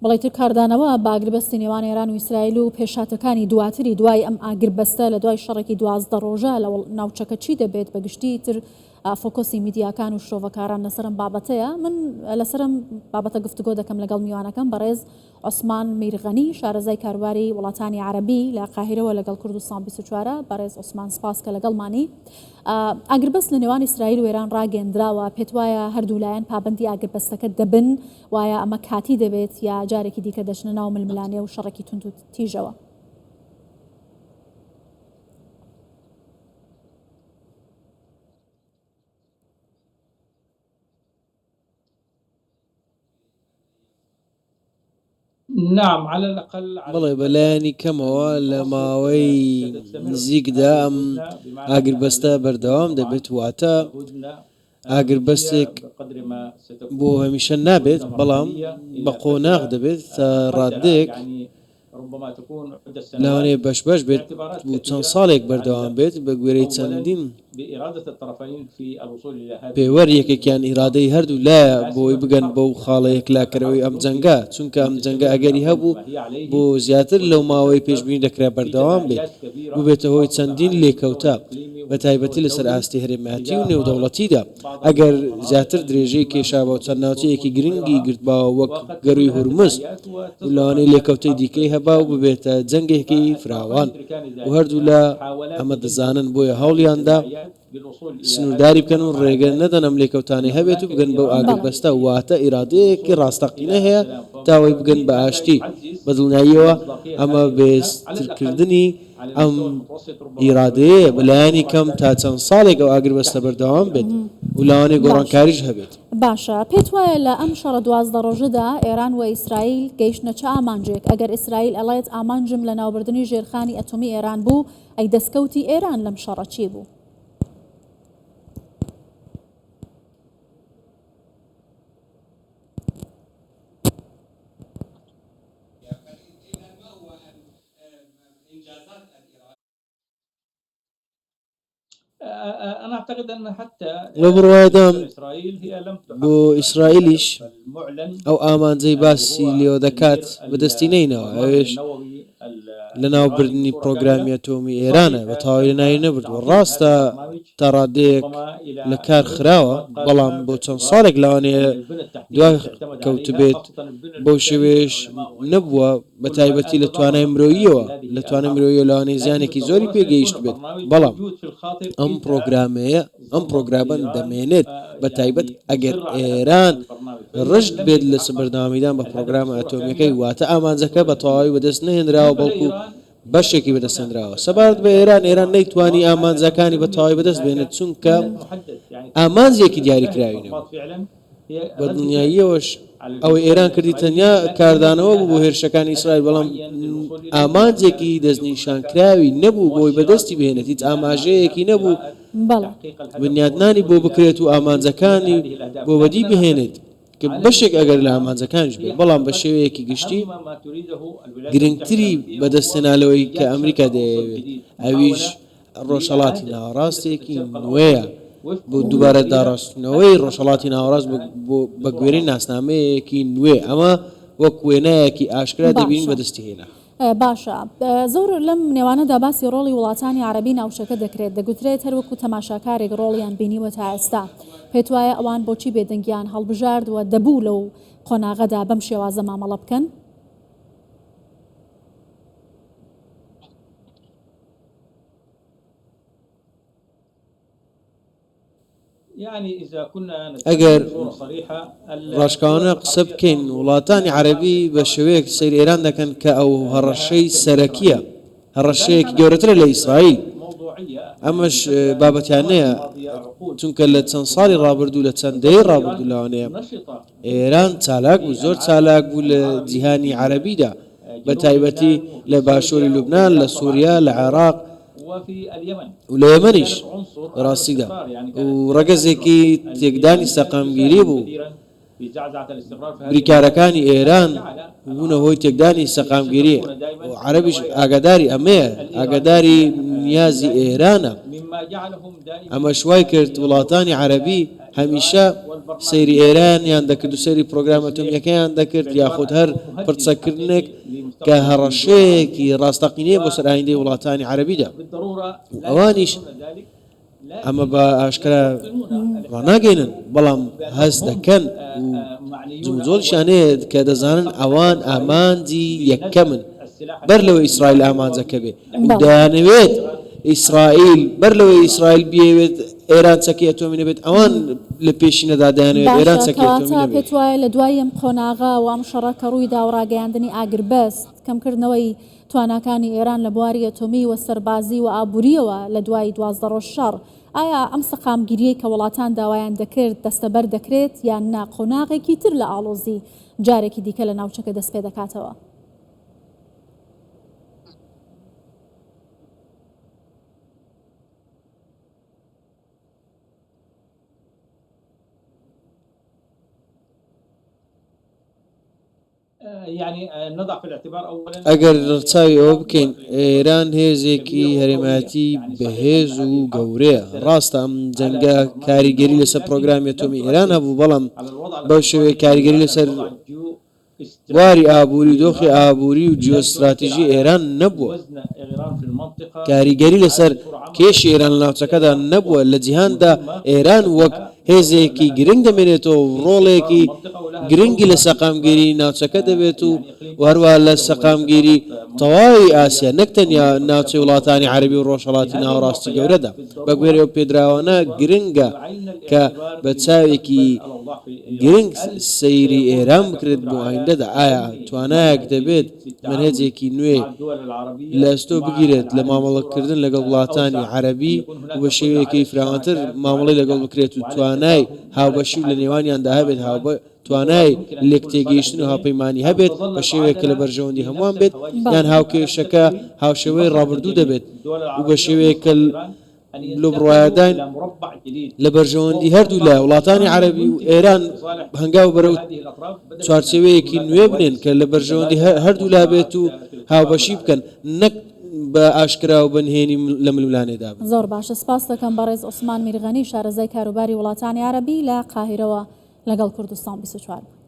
بەڵێ تر کاردانەوە بە ئاگربەستی نێوان ئێران و ئیسرائیل و پێشهاتەکانی دواتری دوای ئەم ئاگربەستە لە دوای شەڕێکی 12 ڕۆژە لە ناوچەکە چی دەبێت بە گشتی تر فۆکۆسی میدیاکان و شرۆڤەکاران لەسەر ئەم بابەتەیە من لەسەر ئەم بابەتە گفتوگۆ دەکەم لەگەڵ میوانەکەم بەڕێز عوسمان میرغەنی شارەزای کاروباری وڵاتانی عەرەبی لە قاهیرەوە لەگەڵ کوردستان 24 بەڕێز عوسمان سپاس کە لەگەڵمانی ئاگربەست لە نێوان ئیسرائیل و ئێران ڕاگەندراوە پێت وایە هەردوو لایەن پابەندی ئاگربەستەکە دەبن وایە ئەمە کاتی دەبێت یا جارێکی دیکە دەچنە ناو ململانێ و شەڕێکی توند و تیژەوە؟ بەڵێ، بەلایەنی کەمەوە لە ماوەی نزیکدا ئەم ئاگربەستە بەردەوام دەبێت، واتە ئاگربەستێک بۆ هەمیشە نابێت، بەڵام بە قۆناغ دەبێت تا ڕاددەیەک لەوانەیە بەش بەش بێت و چەند ساڵێک بەردەوام بێت بە گوێرەی چەندین پێوەر، یەکێکیان ئیرادەی هەردوو لایە بۆی بگەن بەو خاڵە یەکلاکەرەوەی ئەم جەنگە، چونکە ئەم جەنگە ئەگەری هەبوو بۆ زیاتر لەو ماوەی پێشبینی دەکرا بەردەوام بێت، بووبێتە هۆی چەندین لێکەوتە بەتایبەتی لەسەر ئاستی هەرێمایەتی و نێودەوڵەتیدا، ئەگەر زیاتر درێژەی کێشابا و چەند ناوچەیەکی گرنگی گرتباوە وەک گەرووی هورمز و لەوانەیە لێکەوتەی دیکەی هەبا و ببێتە جەنگێکی فراوان و هەردوولا ئەمە دەزانن بۆیە هەوڵیاندا سنوورداری بکەن و ڕێگە نەدەن ئەم لێکەوتانەی هەبێت و بگەن بەو ئاگربەستە، واتە ئیرادەیەکی ڕاستەقینە هەیە تا ئەوەی بگەن بە ئاشتی، بە دڵنیاییەوە ئەمە بەهێزترکردنی ئەم ئیرادەیەیە بە لایەنی کەم تا چەند ساڵێک ئەو ئاگربەستە بەردەوام بێت و لەوانەیە گۆڕانکاریش هەبێت. باشە پێت وایە لە ئەم شەڕە 12 ڕۆژەدا ئێران و ئیسرائیل گەیشتنە چ ئامانجێک؟ ئەگەر ئیسرائیل ئەڵێت ئامانجم لەناوبردنی ژێرخانی ئەتۆمی ئێران بوو، ئەی دەستکەوتی ئێران لەم شەڕە چی بوو؟ لەو بڕوایەدام بۆ ئیسرائیلیش ئەو ئامانجەی باسی لێوە دەکات بەدەستی نەینەوە ئەوێش لەناوبردنی پرۆگرامی ئەتۆمی ئێرانە بە تەواوی لەناوی نەبردووە ڕاستە تا ڕادەیەک لە کار خراوە بەڵام بۆ چەند ساڵێک لەوانەیە دوا کەوتبێت بەو شێوەیەش نەبووە بە تایبەتی لە توانای مرۆییەوە، لە توانای مرۆییەوە لەوانەیە زیانێکی زۆری پێ گەیشتبێت، بەڵام ئەم پڕۆگرامەیە، ئەم پڕۆگرامە دەمێنێت، بە تایبەت ئەگەر ئێران ڕژد بێت لەسەر بەردەوامیدان بە پڕۆگرامە ئەتۆمییەکەی، واتە ئامانجەکە بە تەواوی بەدەست نەهێنراوە، بەڵکو بەشێکی بەدەست هێنراوە. سەبارەت بە ئێران، ئێران نەیتوانی ئامانجەکانی بە تەواوی بەدەست بهێنێت، چونکە ئامانجێکی دیاریکراوی نەبوو. بە دڵنیاییەوەش ئەوەی ئێران کردی تەنیا کاردانەوە بوو بۆ هێرشەکانی ئیسرائیل، بەڵام ئامانجێکی دەستنیشانکراوی نەبوو بۆی بەدەستی بهێنێت، هیچ ئاماژەیەکی نەبوو بنیاتنانی بۆ بکرێت و ئامانجەکانی بۆ بەدی بهێنێت، کە بەشێک ئەگەر لە ئامانجەکانیش بێت، بەڵام بە شێوەیەکی گشتی گرنگتری بەدەستهێنا لەوەی کە ئەمریکا دەیەوێت، ئەویش ڕۆژهەڵاتی ناوەڕاستێکی نوێیە بۆ دووبارە داڕشتنەوەی ڕۆژهەڵاتی ناوەڕاست بە گوێرەی ناسنامەیەکی نوێ، ئەمە وەک وێنایەکی ئاشکرا دەبینین بەدەستی هێنا. باشە زۆر لەم نێوانەدا باسی ڕۆڵی وڵاتانی عەرەبی ناوچەکە دەکرێت، دەگوترێت هەر وەکو تەماشاکارێک ڕۆڵیان بینیوە تا ئێستا، پێتوایە ئەوان بۆچی بێدەنگیان هەڵبژارد و دەبوو لەو قۆناغەدا بەم شێوازە مامەڵە بکەن؟ ئەگەر ڕاشکاوانە قسە بکەین، وڵاتانی عەرەبی بە شێوەیەک سەیری ئێران دەکەن کە ئەو هەڕەشەی سەرەکییە، هەڕەشەیەکی گەورەترە لە ئیسرائیل. ئەمەش بابەتیانەیە، چونکە لە چەند ساڵی ڕابردوو، لە چەند دەیەی ڕابردوو لەوانەیە ئێران چالاک بوو، زۆر چالاک بوو لە جیهانی عەرەبیدا، بە تایبەتی لە باشووری لوبنان، لە سووریا، لە عێراق و لە یەمەنیش لە ڕاستیدا و ڕەگەزێکی تێکدانی سەقامگیری بوو. بریکارەکانی ئێران بوونە هۆی تێکدانی سەقامگیری و عەرەبیش ئاگاداری ئەمەیە، ئاگاداری نیازی ئێرانە. ئەمەش وای کرد وڵاتانی عەرەبی. هەمیشە سەیری ئێرانیان دەکرد و سەیری پرۆگرامە ئەتۆمییەکەیان دەکرد یاخود هەر پرچەکردنێک کە هەڕەشەیەکی ڕاستەقینەیە بۆ سەر ئایندەی وڵاتانی عەرەبیدا و ئەوانیش ئەمە بە ئاشکرا ڕاناگەینن بەڵام هەست دەکەن و جموجۆڵیشیان هەیە کە دەزانن ئەوان ئامانجی یەکەمن بەر لەوەی ئیسرائیل ئامانجەکە بێ و دەیانەوێت ئیسرائیل بەر لەوەی ئیسرائیل بیەوێت ئێران چەکی ئەتۆمی نەبێت ئەوان لە پێشینەدا دەیانەوێت ئێران باشە چەکی ئەتۆمی کەواتە نەبێت. پێت وایە لە دوای ئەم قۆناغە و ئەم شەڕە کە ڕوویدا و ڕاگەیاندنی ئاگربەست، کەمکردنەوەی تواناکانی ئێران لە بواری ئەتۆمی و سەربازی و ئابوورییەوە لە دوای 12 ڕۆژ شەڕ، ئایا ئەم سەقامگیرییەی کە وڵاتان داوایان دەکرد دەستەبەر دەکرێت یان نا قۆناغێکی تر لە ئاڵۆزی جارێکی دیکە لە ناوچەکە دەستپێدەکاتەوە؟ ئەگەر ڕەچاوی ئەوە بکەین ئێران هێزێکی هەرێمایەتی بەهێز و گەورەیە، ڕاستە ئەم جەنگە کاریگەری لەسەر پرۆگرامی ئەتۆمی ئێران هەبوو، بەڵام بەو شێوەیە کاریگەری لەسەر بواری ئابووری و دۆخی ئابووری و جیۆستراتیژی ئێران نەبووە، کاریگەری لەسەر کێشی ئێران لە ناوچەکەدا نەبووە، لە جیهاندا ئێران وەک هێزێکی گرنگ دەمێنێتەوە و ڕۆڵێکی گرنگی لە سەقامگیری ناوچەکە دەبێت و هەروەها لە سەقامگیری تەواوی ئاسیا نەک تەنیا ناوچەی وڵاتانی عەرەبی و ڕۆژهەڵاتی ناوەڕاستی گەورەدا. بەگوێرەی ئەو پێدراوانە گرنگە کە بە چاوێکی گرنگ سەیری ئێران بکرێت بۆ ئایندەدا، ئایا توانایەک دەبێت مەنهەجێکی نوێ لە ئەستۆ بگیرێت لە مامەڵەکردن لەگەڵ وڵاتانی عەرەبی و بە شێوەیەکەی فراوانتر مامەڵەی لەگەڵ بکرێت و توانای هاوبەشی لە نێوانیاندا هەبێت توانای لێکتێگەیشتن و هاوپەیمانی هەبێت بە شێوەیەک کە لە بەرژەوەندی هەمووان بێت یان هاوکێشەکە هاوشێوەی ڕابردوو دەبێت و بە شێوەیەک کە لەو بڕوایەداین لە بەرژەوەندی هەردوو لای وڵاتانی عەرەبی و ئێران هەنگاو بەرەو چوارچێوەیەکی نوێ بنێن کە لە بەرژەوەندی هەردوو لا بێت و هاوبەشی بکەن نەک بە ئاشکرا و بە نهێنی لە ململانێدا بن. زۆر باشە سپاست دەکەم بەڕێز عوسمان میرغەنی شارەزای کاروباری وڵاتانی عەرەبی لە قاهیرەوە لەگەڵ کوردستان 24 بوویت.